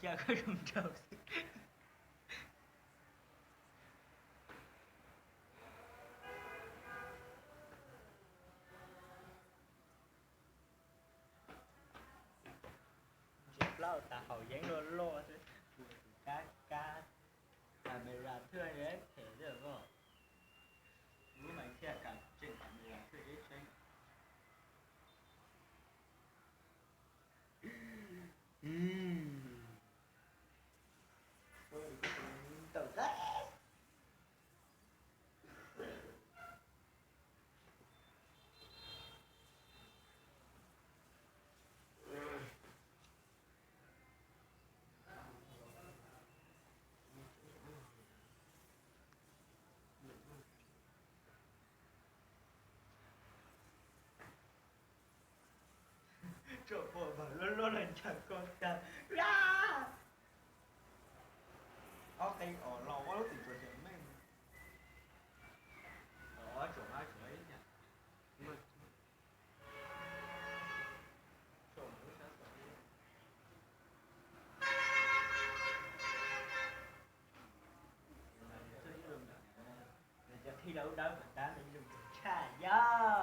Cas koj zoo nraug xwb. Ntsia plaub tas haus yeeb luaj luaj xwb, tus kab kab, camera thwj phem thiab os. Lub mas thiaj kam tseem camera thwj deb tseeb. Ntawm qab. Tsom pom vawg luaj luaj los ntshaw koj tag. Ob qe os los ob lub tim tsuas xyem meej. Ob tsuas ob tsuas ib nyuag. Cov thij lawv dawb mas tab mas zoo tshaj yog.